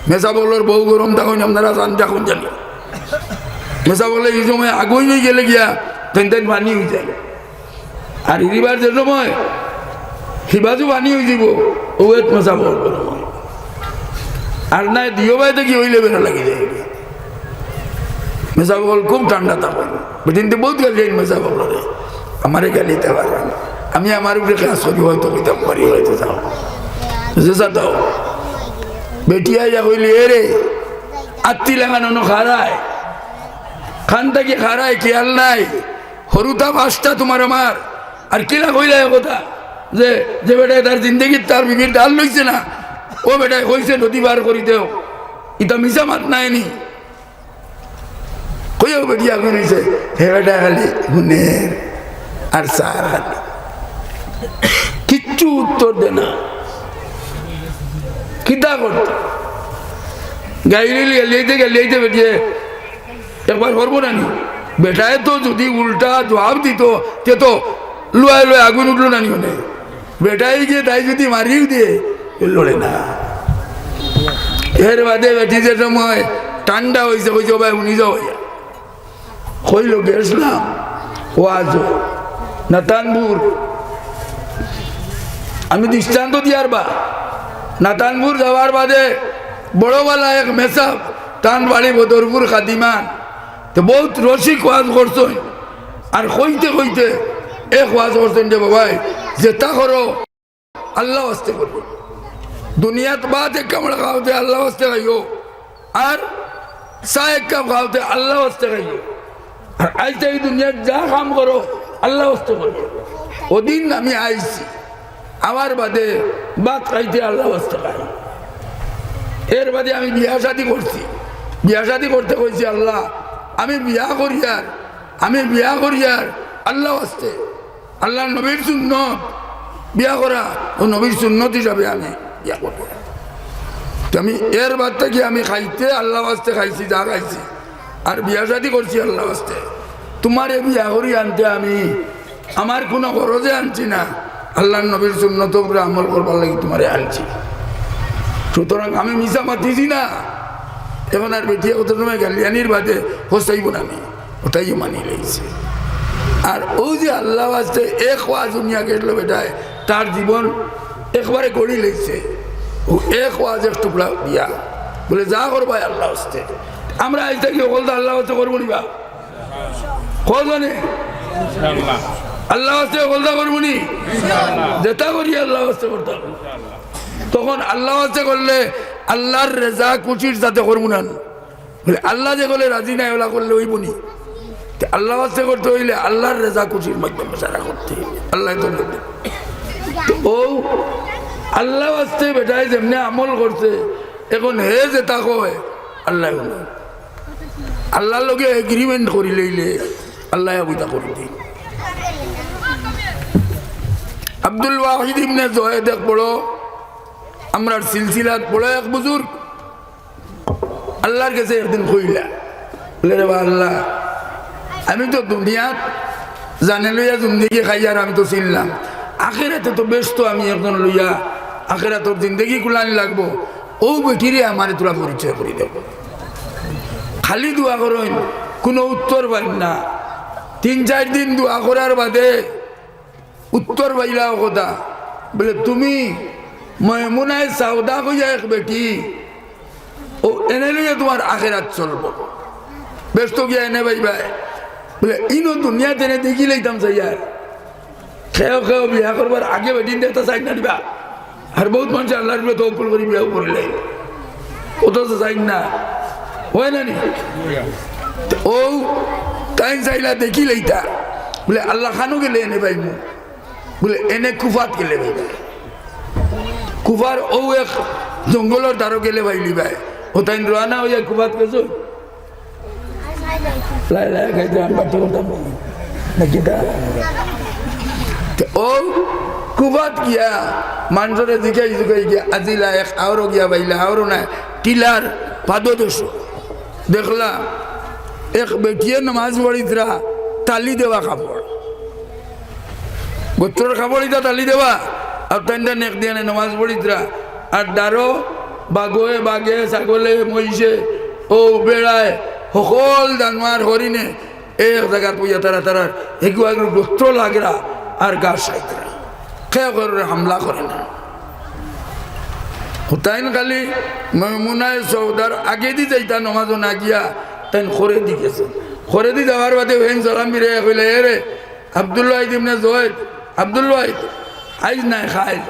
মেসাব অকলর বউ গরম তখন আপনারা জান যখন জানি। মেসাব অকলে এই সময় আগুই লই গেলে গিয়া তেন তেন পানি হয়ে যায়। আর হিরিবার যে সময় হিবাজু পানি হয়ে যাব, ও এক মেসাব অকল গরম হয়। আর নাই দিও বায় দেখি হইলে বেড়া লাগি যায়। মেসাব অকল খুব ঠান্ডা তখন। বেটিন্তে বহুত গালি মেসাব অকলরে। আমারে গালি দিতে পারে না। আমি আমার উপরে কাজ করি হয়তো কইতাম পারি হয়তো যাও। বুঝে স্যার দাও। বেটি আইয়া কইলি, "এ রে, আত্তি লাগানো খারায়। খান থাকি খারায়, খেয়াল নাই। হরুতা বাসটা তোমার আমার।" আর কিলা কইলা এ কথা? যে, যে বেটায় তার জিন্দেগিত তার বিবির দাল লইছে না, ও বেটায় কইছে নদী পার করি দেও। ইতা মিছা মাত নায়নি। কইয়াও বেটি আগুন হইছে, হে বেটা খালি হুনের আর সার খালি। কিচ্ছু উত্তর দে না। কিতা করতে? গাইলিল গালিয়াইতে গালিয়াইতে বেটিয়ে একবার করবো না নি? বেটায় তো যদি উল্টা জবাব দিত, তে তো লুয়ায় লুয়ায় আগুন উঠলো না নি মানে? বেটায় গিয়ে তাই যদি মারিও দিয়ে, এ লড়ে না। এর বাদে বেটি যে সময় ঠান্ডা হইছে, কইছে, "ও ভাই, উনি যাও ইয়া।" কইল, "গেছলাম ওয়াজো, নাতানপুর।" আমি দৃষ্টান্ত দিয়ার বা, নাতানপুর যাওয়ার বাদে বড়বালা এক মেসাব, তান বাড়ি বদরপুর খাদিমান, তো বহুত রসিক ওয়াজ করছইন। আর কইতে কইতে এক ওয়াজ করছইন যে, "বাবাই, যেতা করো, আল্লাহ ওয়াস্তে করো। দুনিয়াত ভাত এক কামড় খাওতে আল্লাহ ওয়াস্তে খাইও, আর চা এক কাপ খাওতে আল্লাহ ওয়াস্তে খাইও। আর আইতে এই দুনিয়াত যা কাম করো, আল্লাহ ওয়াস্তে করো।" ওদিন আমি আইছি, আমার বাদে ভাত খাইতে আল্লাহ ওয়াস্তে খাই। এর বাদে আমি বিয়া শাদি করছি, বিয়া শাদি করতে কইছি, "আল্লাহ, আমি বিয়া করিয়ার, আমি বিয়া করিয়ার আল্লাহ ওয়াস্তে।" আল্লাহর নবীর সুন্নত বিয়া করা, ও নবীর সুন্নত হিসাবে আমি বিয়া করব। তো আমি এর বাদ থাকি আমি খাইতে আল্লাহ ওয়াস্তে খাইছি, যা খাইছি, আর বিয়া শাদি করছি আল্লাহ ওয়াস্তে। তোমারে বিয়া করি আনতে আমি আমার কোনো গরজে আনছি না, আল্লাহর নবীর সুন্নত উপরে আমল করবার লাগি তোমারে আনছি। সুতরাং আমি মিছা মাতিছি না। এখন আর বেটিয়ে কত সময় গালিয়ানির বাদে হোসাইব না আমি। ওটাইও মানি লইছে। আর ও যে আল্লাহ ওয়াস্তে এক ওয়াজ হুনিয়া গেল বেটায়, তার জীবন একবারে গড়ি লইছে। ও এক ওয়াজ এক টুকরা দিয়া বলে, "যা করবায় আল্লাহ ওয়াস্তে।" আমরা আইজ থাকি হকলতা আল্লাহ ওয়াস্তে করবো নি বা? কজনে? আল্লাহ ওয়াস্তে হকলতা করবো নি? যেতা করি আল্লাহ ওয়াস্তে করতাম। তখন আল্লাহ ওয়াস্তে করলে আল্লাহর রেজা খুশির সাথে করবো না। বলে, আল্লাহ যে বলে রাজি নাই, ওলা করলে অইবো নি? তে আল্লাহ ওয়াস্তে করতে অইলে আল্লাহর রেজা খুশির মাধ্যমে সারা করতে অইলে। আল্লাহ তো বলতে। তো ও আল্লাহ ওয়াস্তে বেটায় যেমনে আমল করছে, এখন হে যেতা কয়, আল্লাহ বলে। আল্লাহর লগে এগ্রিমেন্ট করি লইলে, আল্লাহ অইতা করি দেয়। আব্দুল ওয়াহিদ ইবনে জয়েদ এক বড়, আমরার সিলসিলাত বড় এক বুজুর্গ, আল্লাহর গেছে একদিন কইলা, বলে, "রে বা আল্লাহ, আমি তো দুনিয়াত জানে লইয়া জিন্দেগি খাইয়ার আমি তো চিনলাম, আখেরাতে তো বেশ তো আমি একজন লইয়া আখেরাতর জিন্দেগি কুলানি লাগবো, ও বেটিরে আমারে তোরা পরিচয় করি দেব।" খালি দোয়া করইন, কোনো উত্তর পাইন না। তিন চাইর দিন দোয়া করার বাদে উত্তর পাইলা ও কথা, বলে, "তুমি ময়মুনায় সাউদা কইয়া এক বেটি, ও এনে লইয়া তোমার আখেরাত চলবো, বেশ তো গিয়া এনে পাইবায়।" বলে, "ইনো দুনিয়াত এনে দেখি লইতাম চাইয়ার।" কেউ কেউ বিয়া করবার আগে বেটিন দেখতা চাই না দিবা। আর বহুত মানুষ আল্লাহর উপরে তওয়াক্কুল করি বিয়াও করিলে। অথচ চাই না। হয় না নি? তো ও তাইন চাইলা দেখি লইতা। বলে, "আল্লাহ খানো গেলে এনে পাইমু।" বলে, "এনে কুফাত গেলে পাইবা। কুফার ও এক জঙ্গলর দ্বারো গেলে পাইলিবায়।" ও তাইন রওয়ানা হইয়া কুফাত গেছে। লাই লাই খাইতে আমি বাচ্চা করতাম না। না কিতা? ও কুফাত গিয়া মানষরে জিকাই জিকাই গিয়া আজিলা এক আওরো গিয়া পাইলা, আওরো নায়, টিলার পাদদেশো দেখলা এক বেটিয়ে নমাজ পড়িতরা, তালি দেওয়া কাপড়, গোত্রর কাপড় ইতা তালি দেওয়া, আর তাইন তাইন এক দিয়া নমাজ পড়িতরা, আর ডারো বাঘে বাঘে, ছাগলে, মহিষে, ও বেড়ায়, হকল জানোয়ার হরিণে এক জাগাত বইয়া তারা তারার এগু আগু গোত্র লাগরা আর গা সাইতরা। কেউ কারোরে হামলা করে না। হুতাইন খালি ময়মুনায় সৌদার আগেদি যাইতা নমাজো না গিয়া, তাইন খরেদি গেছে। খরেদি যাওয়ার বাদে হুতাইন সালাম ফিরাইয়া কইলা, "এ রে, আব্দুল ওয়াহিদ ইবনে জয়েদ, আব্দুল ওয়াহিদ, আইজ নায় খাইল।"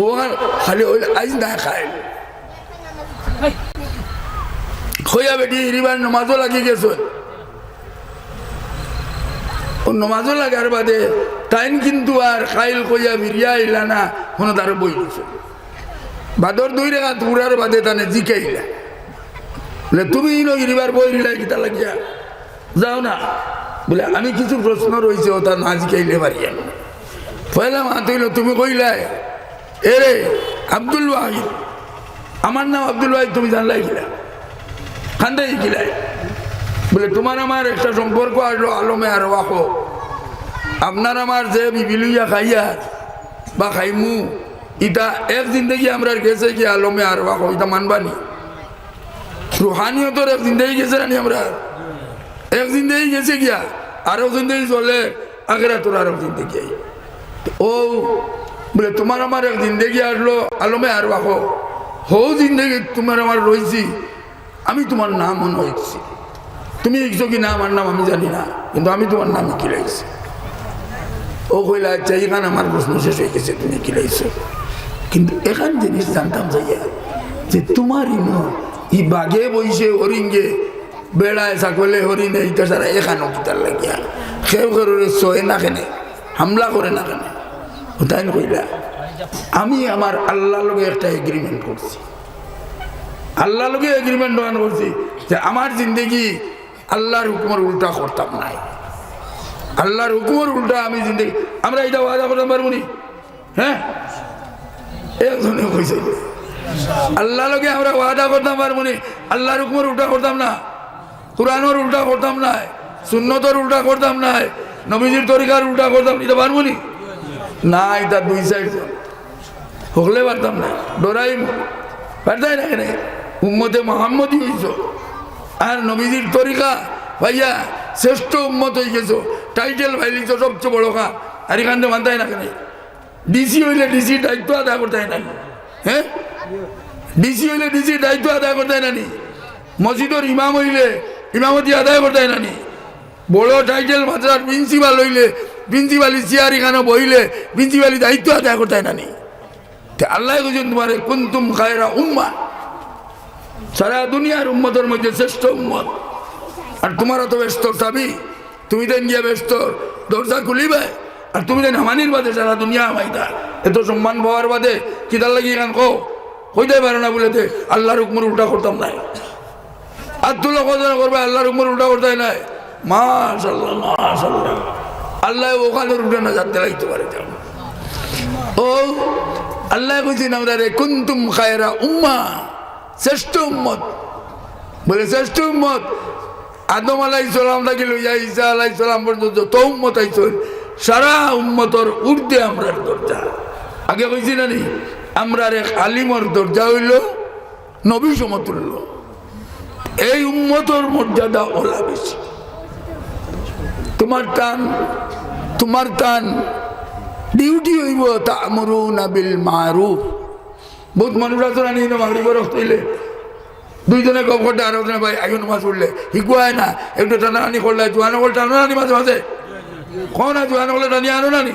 ও আর খালি অইল, "আইজ নায় খাইল।" কইয়া বেটি হিরিবার নমাজো লাগি গেছইন। ও নমাজো লাগার বাদে তাইন কিন্তু আর খাইল কইয়া ফিরিয়া আইলা না, হুনো তারে বই দিছে। বাদর দুই রেখাত পুরার বাদে তানে জিকাইলা, বলে, "তুমি ইনো হিরিবার বই দিলাই কিতা লাগিয়া? যাও না।" বলে, "আমি কিছু প্রশ্ন রইছে, ওটা না জিকাইলে পারিয়ার না।" পয়লা মাত অইল, "তুমি কইলায়, এরে আব্দুল ওয়াহিদ, আমার নাম আব্দুল ওয়াহিদ, তুমি জানলায় কিলা? কান্দাই কিলায়?" বলে, "তুমার আমার একটা সম্পর্ক আসলো আলমে আরওয়াহো। আপনার আমার যে বিবি লইয়া খাইয়ার বা খাইমু, ইটা এক জিন্দেগি আমরার গেছে গিয়া আলমে আরওয়াহো, ইটা মানবানি? রুহানিয়তর এক জিন্দেগি গেছে না নি আমরার? এক জিন্দেগি গেছে গিয়া, আরো জিন্দেগি চলে, আখেরাতর আরো জিন্দেগি আইবো।" ও বলে, "তুমার আমার এক জিন্দেগি আসলো আলমে আরওয়াহো, হউ জিন্দেগি তুমার আমার রইছি, আমি তুমার নাম মনো অইছি। তুমি হিকছো কি না আমার নাম আমি জানি না, কিন্তু আমি তুমার নাম হিকিলাইছি।" ও কইলা, "আচ্ছা, ইখান আমার প্রশ্ন শেষ অইগেছে, তুমি হিকিলাইছো, কিন্তু এখান জিনিস জানতাম চাইয়া যে তুমার ইনো ই বাঘে বইছে, হরিণে, বেড়ায়, ছাগলে, হরিণে, ইটা ছাড়া এখানো কিতার লাগিয়া? কেউ কেউরে ছয় না কেনে, হামলা করে না কেনে?" হুতাইন কইলা, "আমি আমার আল্লার লগে একটা agreement করছি, আল্লার লগে agreement অখান করছি যে আমার জিন্দেগি আল্লার হুকুমর উল্টা করতাম নায়, আল্লার হুকুমর উল্টা আমি জিন্দেগি।" আমরা ইটা ওয়াদা করতাম পারমু নি? হ্যাঁ, একজনে কইছে, "আল্লার লগে আমরা ওয়াদা করতাম পারমু নি, আল্লার হুকুমর উল্টা করতাম না, কুরআনর উল্টা করতাম নায়, সুন্নতর উল্টা করতাম নায়, নবীজির তরিকার উল্টা করতাম না, ইটা পারমু নি?" না, ইটা দুই চাইরজন, হকলে পারতাম না, ডরাইমু, পারতায় না কেনে? উম্মতে মোহাম্মদী অইছো, আর নবীজির তরিকা পাইয়া শ্রেষ্ঠ উম্মত অইগেছো, title পাইলিছো সবচেয়ে বড় কাম, আর ইখানরে মানতায় না কেনে? ডিসি অইলে ডিসির দায়িত্ব আদায় করতায় না নি? হ্যাঁ, ডিসি অইলে ডিসির দায়িত্ব আদায় করতায় না নি? মসজিদর ইমাম অইলে ইমামতি আদায় করতায় না নি? বড় title মাদ্রাসার principal অইলে, principalই চেয়ার ইখানো বইলে principalই দায়িত্ব আদায় করতায় না নি? তে আল্লায় কইছইন তুমারে, "কুনতুম খায়রা উম্মাহ", সারা দুনিয়ার উম্মতর মধ্যে শ্রেষ্ঠ উম্মত। আর তুমার অত বেহেস্তর চাবি, তুমি তাইন গিয়া বেহেস্তর দরজা খুলিবায়, আর তুমি তাইন হামানির বাদে সারা দুনিয়া হামাইতা। এত সম্মান পাওয়ার বাদে কিতার লাগি ইখান কও? কইতায় পারো না বলে তে আল্লার হুকুমর উল্টা করতাম নায়। আর তুলো কতজনে করবায়, আল্লার হুকুমর উল্টা করতায় নায়। মাশাআল্লাহ, মাশাআল্লাহ। আল্লায় অখানর উপরে না যাতে লাগতে পারে। ও আল্লায় কইছইন আমরারে, "কুনতুম খায়রা উম্মাহ", শ্রেষ্ঠ উম্মত। বলে, শ্রেষ্ঠ উম্মত, আদম আলাইহিস সালাম থাকি লইয়া ঈসা আলাইহিস সালাম পর্যন্ত যত উম্মত আইছইন, সারা উম্মতর ঊর্ধ্বে আমরার দরজা। আগে কইছি না নি, আমরার এক আলিমর দরজা অইলো নবী সমতুল্য। এই উম্মতর মর্যাদা অলা বেশি। তুমার তান, তুমার তান duty অইবো তা'মুরুনা বিল মা'রুফ। বউত মানুষ আছো না নি, ইনো মাগরিবর ওয়াক্ত অইলে দুইজনে গপ করতে, আরোকজনে, "ভাই, আইও নমাজ পড়লে, হিগুয়ায় না, একটু টানাটানি করলে, জোয়ান অকল টানাটানি মাঝে মাঝে, কও না, জোয়ান অকলে টানিয়া আনো না নি?"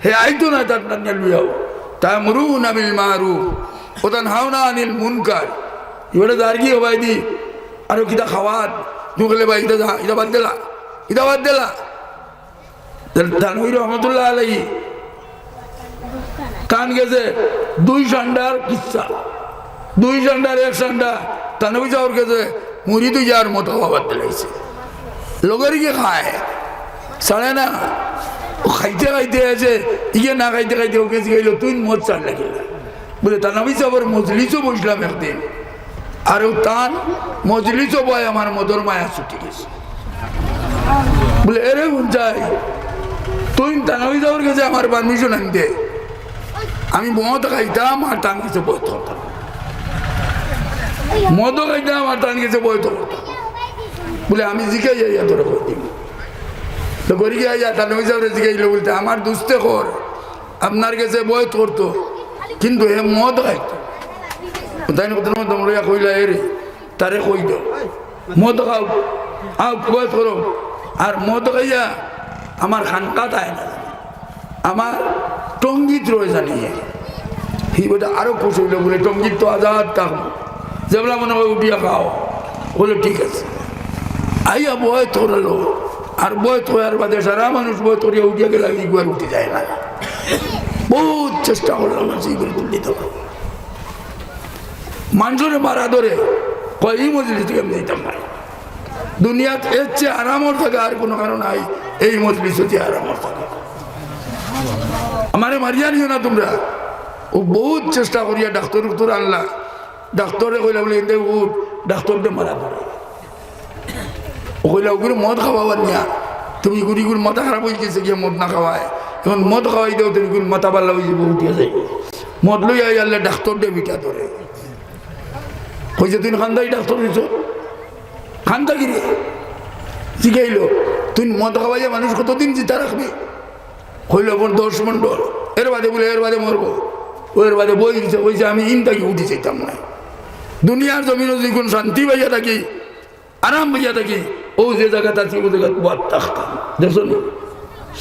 হে আইতো না, তার টানিয়া লইয়াও। তা'মুরুনা বিল মা'রুফ ওয়া তানহাউনা আনিল মুনকার। ইবারে দারগি হবাই দি, আরো কিতা খাওয়াত, তুমি কইলে, "ভাই, ইটা যা, ইটা বাদ দিলা, ইটা বাদ দিলা।" থানভী রহমতুল্লাহ আলাইহি তান গেছে দুই সান্ডার কিচ্ছা, দুই সান্ডার এক সান্ডা থানভী সাবর গেছে মুরিদ অইয়া আর মতো বাদ দিলাইছে। লগের কি খায়, ছাড়ে না। ও খাইতে খাইতে আছে, ইগে না খাইতে খাইতে ওকে জিগাইলো, "তুই মদ ছাড়লা কিলা?" বুলে, "থানভী সাবর মজলিসো বইছলাম একদিন, আর ও তান মজলিসো বয় আমার মদর মায়া ছুটি গেছে।" বুলে, "এরে হুনছাই, তুই থানভী সাবর গেছে আমার পারমিশন আনতে, আমি মদ খাইতাম আর তান গেছে বয়ত করতাম, মদও খাইতাম আর তান গেছে বয়ত করতাম।" বুলে, "আমি জিগাইয়া তোরে কই দিমু।" তো করি গিয়া ইয়া থানভী সাবরে জিগাইলো, বুলতে, "আমার দুস্তে কর, আপনার গেছে বয়ত করতো, কিন্তু হে মদ খাইতো।" তাইন কইলা, "এরে, তারে কই দেও, মদ খাও, আও বয়ত করো, আর মদ খাইয়া আমার খানকাত আয় না।" আমার টঙ্গিত রয় জানি হে। হি বেটা আরো খুশ অইলো, বুলে, "টঙ্গিত তো আজাদ থাকমু, যেবলা মনে কয় উঠিয়া খাও।" বুলে, "ঠিক আছে।" আইয়া বয়ত করালো, আর বয়ত করার বাদে সারা মানুষ বয়ত করিয়া উঠিয়া গেলা, ইগু আর উঠি যায় না। বউত চেষ্টা করলাম, আর ইগুরে তুলি দিতাম। মানষরে মারা ধরে, কয়, "ই মজলিস থাকি আমি যাইতাম না।" দুনিয়াত এর চেয়ে আরামর জাগা আর কুনু কারো নাই, এই মজলিস অইছে আরামর জাগা। আমারে মারিয়া নিও না তুমরা। ও বউত চেষ্টা করিয়া ডাক্তর উক্তর আনলা, ডাক্তরে কইলা বুলে, "এনতে উঠ, ডাক্তররে মারা ধরে।" ও কইলা, "ওগুরে মদ খাওয়াবার নিয়া, তুমি গুড়ি গুড়ি মাথা খারাপ অই গেছে গিয়া মদ না খাওয়ায়, এখন মদ খাওয়াই দেও, তুমি গুড়ি মাথা বালা অই যাইবো, উঠিয়া যাইবো।" মদ লইয়া আইয়া আনলে ডাক্তররে পিটা ধরে। কইছে, "তুই খান্দাই ডাক্তর অইছো?" "খান্দা কিরে?" জিগাইলো, "তুই মদ খাওয়াইয়া মানুষ কতদিন জিতা রাখবি?" কইলো, "এখন দশ মণ্ডল, এর বাদে বুলে, এর বাদে মরবো।" ও এর বাদে বই দিছে, কইছে, "আমি ইন থাকি উঠি যাইতাম না। দুনিয়ার জমিনো যদি কুনু শান্তি পাইয়া থাকি, আরাম পাইয়া থাকি, ও যে জাগাত আছি, ও জাগাত বওয়াত থাকতাম।" দেখছো নি?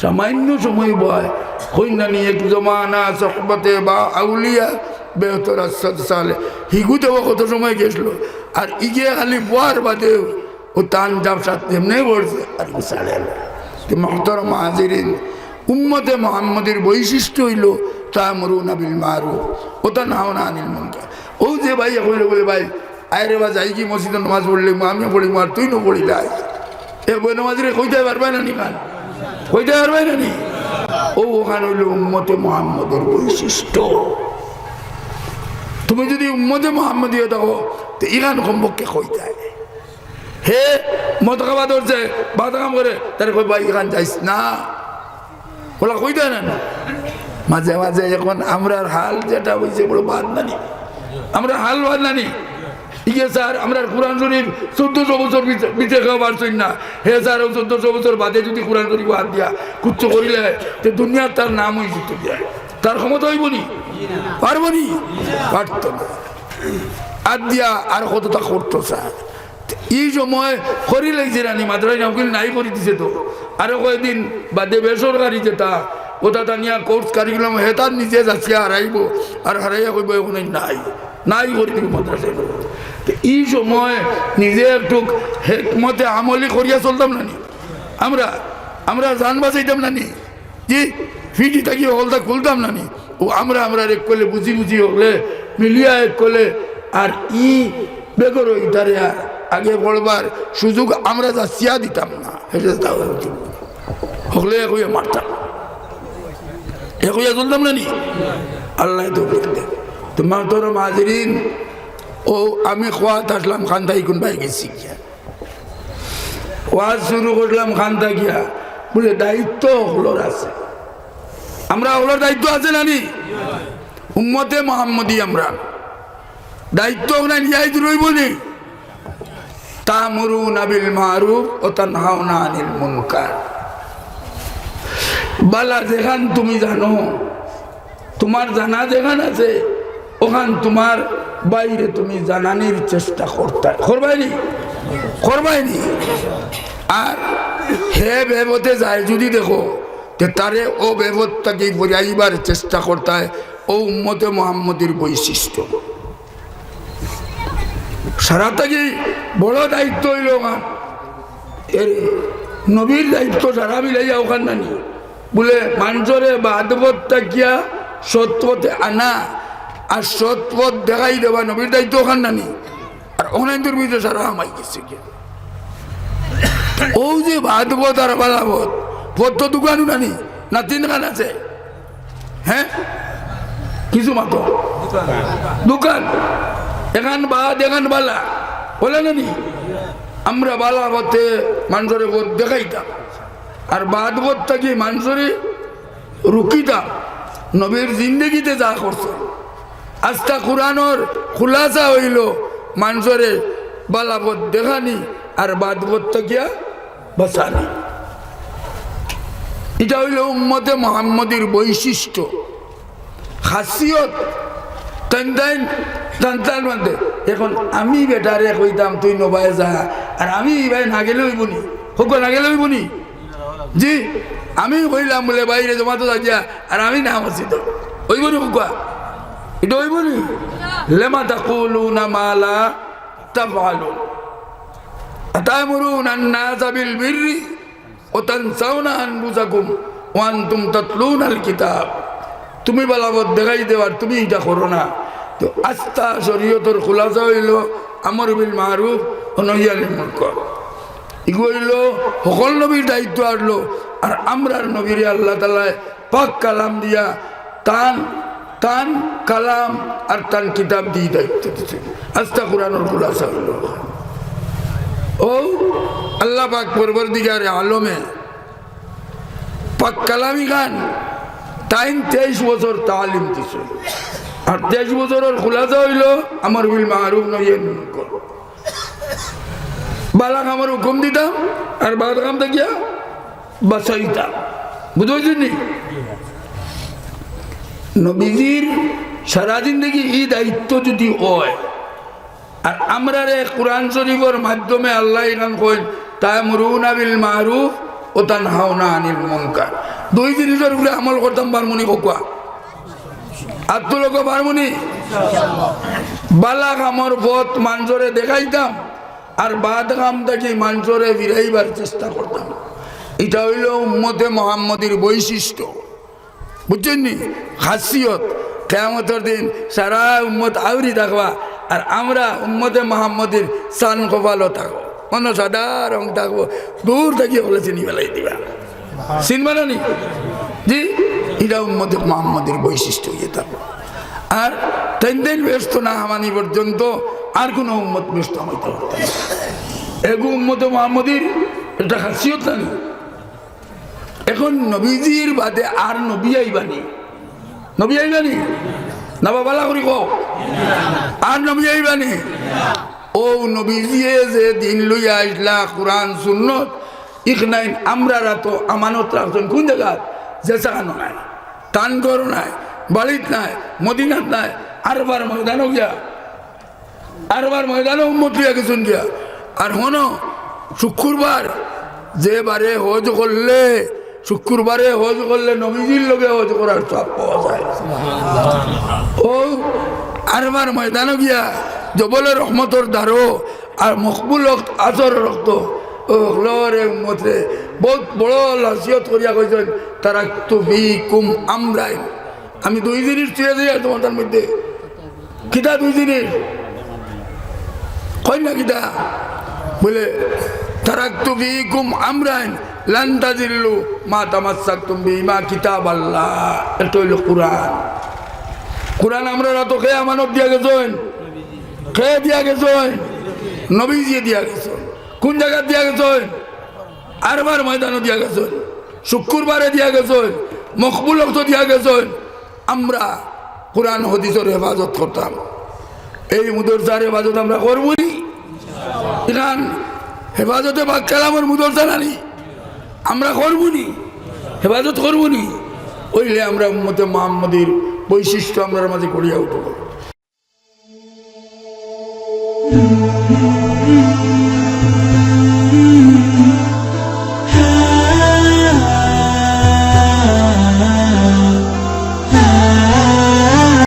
সামান্য সময় বয়, কইন না নি, "এক জমানা সোহবতে বা আউলিয়া, বেহতর আসদ সালে।" হিগুতেও কত সময় গেছলো, আর ইগে খালি বওয়ার বাদেও ও তান জাবসাত যেমনে পড়ছে, আর কি সালে আল্লাহ। তো মহতরম হাজিরিন, উম্মতে মোহাম্মদীর বৈশিষ্ট্য অইলো তা'মুরুনা বিল মারুফ ওয়া তানহাউনা আনিল মুনকার। ও যে ভাই এখন বুলে, "ভাই, আয় রে বা, যাইগি মসজিদো নামাজ পড়লে, আমিও পড়িমু, আর তুই নু পড়িলে আয়।" এ বই নামাজিরে কইতায় পারবায় না নি খান? কইতায় পারবায় না নি? ও ওখান অইলো উম্মতে মোহাম্মদীর বৈশিষ্ট্য। তুমি যদি উম্মতে মোহাম্মদী অইয়া থাকো, তে ইখান কমপক্ষে কইতায়। হে মদ খাওয়া ধরছে, বাদ কাম করে, তারে কই, "ভাই, ইখান যাইস না।" ওলা কইতায় না নি? মাঝে মাঝে এখন আমরার হাল যেটা অইছে, বড় বাদ না নি? আমরার হাল বাদ না নি? ইগে স্যার, আমরার কোরআন শরীফ চৌদ্দশো বছর ভিতরে, ভিতরে কেউ পারছইন না। হে স্যার, ও চৌদ্দশো বছর বাদে যদি কোরআন শরীফ হাত দিয়া কুচ্ছু করিলে, তে দুনিয়ার তার নাম অইযিতো গিয়া। তার ক্ষমতা অইবো নি? পারবো নি? পারতো না। হাত দিয়া আর কততা করতো স্যার। ই সময় করি লাইছে রানি, মাদ্রাসা উকিল নাই করি দিছে তো। আরো কয়দিন বাদে বেসরকারি যেটা, ওটা তা নিয়া কোর্স কারিকুলাম, হেটা নিজে যাচিয়া হারাইবো, আর হারাইয়া কইবো, "এখন নাই, নাই করি দিবো মাদ্রাসায়।" তো ই সময় নিজে একটু হেকমতে আমলি করিয়া চলতাম না নি? আমরা, আমরা জান বাঁচাইতাম না নি? জি, ফিটি থাকি হকলতা খুলতাম না নি? ও আমরা, আমরা এক কলে বুঝি বুঝি হকলে, মিলিয়া এক কলে, আর ই বেগর ইতারে আগে পড়বার সুযোগ আমরা যাচিয়া দিতাম না। এটা তাও হকলে এক অইয়া মারতাম, এক অইয়া চলতাম না নি? আল্লায় তৌফিক দেন। তো মহতরম হাজিরিন, ও আমি খোয়াত আসলাম, খান্দাই কুন ভাই গেছি গিয়া। ওয়াজ শুরু করলাম খান থাকিয়া, বুলে, "দায়িত্ব হকলর আছে।" আমরা হকলর দায়িত্ব আছে না নি? উম্মতে মোহাম্মদী আমরা। দায়িত্ব হকলর নিয়াই রইব নি? তা'মুরুনা বিল মারুফ ওয়া তানহাউনা আনিল মুনকার। বালা যেখান তুমি জানো, তুমার জানা যেখান আছে, অখান তুমার ভাইরে তুমি জানানির চেষ্টা করতায়। করবায় নি? করবায় নি? আর হে বেবতে যায় যদি দেখো, তে তারে অউ বেবত থাকি ফিরাইবার চেষ্টা করতায়, অউ উম্মতে মোহাম্মদীর বৈশিষ্ট্য। সারা থাকি বড় দায়িত্ব অইলো অখান। এরে, নবীর দায়িত্ব সারা মিলাইয়া অখান নানি? বুলে, মানষরে বাদ পথ থাকিয়া সৎ পথে আনা আর সৎ পথ দেখাই দেওয়া নবীর দায়িত্ব অখান নানি? আর অখানইন্তর ভিতরে সারা হামাই গেছে গিয়া। অউ যে বাদ পথ আর বালা পথ, পথ তো দুখানউ নানি? না তিনখান আছে? হ্যাঁ, কিছু মাতো। দোকান, এখান বাদ, এখান বালা, বলে না নি? আমরা বালা পথে মানষরে পথ দেখাইতাম, আর বাদ পথ থাকি মানষরে রুকিতাম। নবীর জিন্দেগিতে যা করছে, আস্তা কোরআনর খুলাসা অইলো মানষরে বালা পথ দেখানি আর বাদ পথ থাকিয়া বাঁচানি। ইটা অইলো উম্মতে মুহাম্মদীর বৈশিষ্ট্য, খাসিয়ত। তাইন তাইন, তান তান মধ্যে। এখন আমি বেটারে কইতাম, "তুই নবায় যা," আর আমি ইবায় না গেলে অইবো নি? কউক্কা, না গেলে অইবো নি? জি, আমি কইলাম বুলে, "বাইরে জমাতো যা গিয়া," আর আমি না মসজিদো, অইবো নি কউক্কা? ইটা অইবো নি? "লিমা তাকুলুনা মা লা তাফআলুন। আতা'মুরুনান নাসা বিল বিররি ওয়া তানসাউনা আনফুসাকুম ওয়া আনতুম তাতলুনাল কিতাব।" তুমি বালা পথ দেখাই দেও আর তুমি ইটা করো না। তো আস্তা শরীয়তর খুলাসা অইলো আমর বিল মারুফ ও নহি আনিল মুনকার। ইগু অইলো হকল নবীর দায়িত্ব আরলো। আর আমরার নবীরে আল্লাহ তাআলায় পাক কালাম দিয়া তান, তান কালাম আর তান কিতাব দিয়া দায়িত্ব দিছে। আস্তা কোরআনর খুলাসা অইলো। ও আল্লাহ পাক পরওয়ারদিগারে আলমে পাক কালামি খান তাইন তেইশ বছর তালিম দিছে। আর তেইশ বছরর খুলাসা অইলো আমর বিল মারুফ নহি আনিল মুনকার। বালা কামর হুকুম দিতাম আর বাদ কাম থাকিয়া বাঁচাইতাম। বুঝছইন নি? নবীজির সারা জিন্দেগি ই দায়িত্ব যুদি অয়, আর আমরারে কোরআন শরীফর মাধ্যমে আল্লায় ইখান কইন, "তা'মুরুনা বিল মারুফ ওয়া তানহাউনা আনিল মুনকার।" দুই জিনিসর উপরে আমল করতাম পারমু নি কউক্কা? আত তুলো কউক্কা, পারমু নি? বালা কামর পথ মানষরে দেখাইতাম, আর বাদ কাম থাকি মানষরে ফিরাইবার চেষ্টা করতাম। ইটা অইলো উম্মতে মুহাম্মদীর বৈশিষ্ট্য, বুঝছইন নি? খাসিয়ত। কিয়ামতর দিন সারা উম্মত আউরি থাকবা, আর আমরা উম্মতে মুহাম্মদীর চান কপালো থাকবো, অনো সাদা রং থাকবো, দূর থাকি অকলে চিনি ফালাই দিবা। চিনবা না নি? জি, ইটা উম্মতে মুহাম্মদীর বৈশিষ্ট্য অইয়া থাকবো। আর তাইন তাইন বেহেস্তো না হামানি পর্যন্ত আর কুনু উম্মত বেহেস্তো হামাইতা পারতা না। এগু উম্মতে মুহাম্মদীর একটা খাসিয়ত না নি? এখন নবীজির বাদে আর নবী আইবা নি? নবী আইবা নি? না বা বালা করি কও, আর নবী আইবা নি? অউ নবীজিয়ে যে দিন লইয়া আইছলা, কোরআন সুন্নত, ইখান আমরার আতো আমানত রাখছইন কুন জাগাত? যেছানো নাই, তান ঘরো নাই, বাড়িত নাই, মদিনাত নাই, আরবার ময়দানো গিয়া, আরবার ময়দানো উম্মত লইয়া গেছইন গিয়া। আর হুনো, শুক্রবার যে বারে হজ করলে, শুক্রবারে হজ করলে নবীজির লগে হজ করার সওয়াব পাওয়া যায়। অউ আরবার ময়দানো গিয়া জবলে রহমতর ধারো আর মকবুল ওয়াক্ত আসর ওয়াক্ত, ও হকলরে উম্মতরে বউত বড় নসিহত করিয়া কইছইন, "তারাকতু ফীকুম আমরাইন।" আমি দুই জিনিস থুইয়া যাইয়ার তুমরার মধ্যে। কিতা দুই জিনিস? কইন না কিতা? বলে, "তারাকতু ফীকুম আমরাইন লান তাদিল্লু মা তামাসসাকতুম বিহিমা কিতাবাল্লাহ।" ইটা অইলো কোরআন। কোরআন আমরার আতো কে আমানত দিয়া গেছইন? কে দিয়া গেছইন? নবীজিয়ে দিয়া গেছইন। কুন জাগাত দিয়া গেছইন? আরবার ময়দানো দিয়া গেছইন, শুক্রবারে দিয়া গেছইন, মকবুল ওয়াক্ত দিয়া গেছইন। আমরা কোরআন হাদিসর হেফাজত করতাম। এই মুদরসার হেফাজত আমরা করমু নি? ইখান হেফাজতে পাক কালামর মুদরসা না নি? আমরা করমু নি? হেফাজত করমু নি? অইলে আমরা উম্মতে মুহাম্মদীর বৈশিষ্ট্য আমরার মাঝে গড়িয়া উঠবো।